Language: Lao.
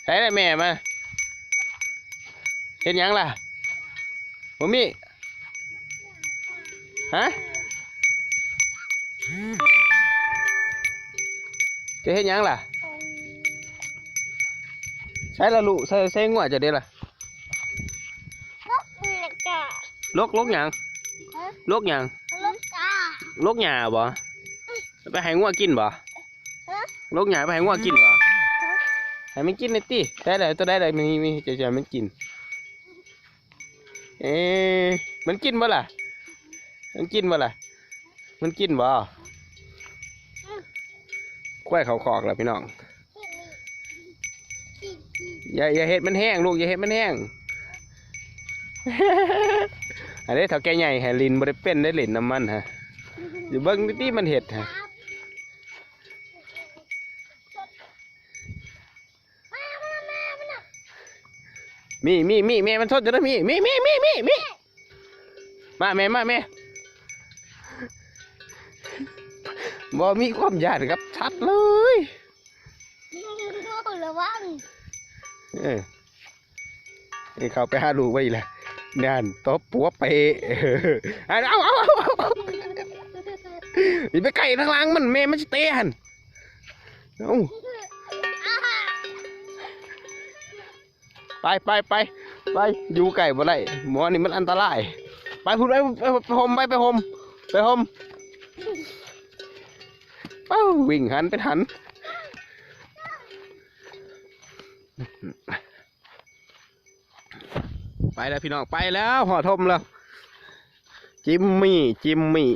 ໃສລະແມ່ມາ ເຮັດຫຍັງລະ? ບໍ່ມີ ຮະ? ຈະເຮັດຫຍັງລະ? ໃສລະລູກ? ໃສ ໃສງົວເຈົ້າເດລະ? ລົກ ລົກຫຍັງ? ຮະ? ລົກຫຍັງ? ລົກຫຍ້າ ລົກຫຍ້າບໍ? ໄປໃຫ້ງົວກິນບໍ? ຮະ? ລົກຫຍ້າໄປໃຫ້ງົວກິນບໍ? ຮະ? ໃຫ້ມັນກິນແດ່ຕິ. ໄດ້ແລ້ວ ໂຕໃດລະ ມີ ມີ ຈະໃຫ້ມັນກິນ. ເອ ມັນກິນບໍ່ລະ? ມັນກິນບໍ່ລະ? ມັນກິນບໍ່? ຄວາຍເຂົ້າຄອກແລ້ວພີ່ນ້ອງ. ຢ່າ ຢ່າເຮັດມັນແຮງລູກ ຢ່າເຮັດມັນແຮງ. ອັນນີ້ເຖົ້າແກ່ໃຫຍ່ໃຫ້ຫຼິ້ນ ບໍ່ໄດ້ເປັນໄດ້ຫຼິ້ນນຳມັນຫະ. ຢູ່ເບິ່ງຕິມັນເຮັດຫະ. ມີ ມີ ມີ ແມ່ມັນຊົນຢູ່ນະ ມີ ມີ ມີ ມີ ມີ ມີ ມາແມ່ ມາແມ່. ບໍ່ມີຄວາມຢ້ານກັບສັດເລີຍ. ລະວັງ ເອີ ເຂົ້າໄປຫາລູກໄວ້ອີກແລ້ວ. ນັ້ນ ຕົບປົວເປະ. ເອົາ ເອົາ ເອົາ ເອົາ ຢ່າໄປໃກ້ທາງຫຼັງມັນ ແມ່ມັນຊິເຕະຫັ້ນ. ເອົາ ໄປ ໄປ ໄປ ໄປ ຢູ່ໃກ້ບໍ່ໄດ້ ໝໍນີ້ມັນອັນຕະລາຍ. ໄປພຸ້ນ ໄປ ໄປ ໄປຫົ່ມ ໄປ ໄປຫົ່ມ ໄປຫົ່ມ. ເອົ້າ ວິ່ງຫັນໄປທັນ. ໄປແລ້ວພີ່ນ້ອງ ໄປແລ້ວ ຮອດຫົ່ມແລ້ວ. ຈິມມີ ຈິມມີ.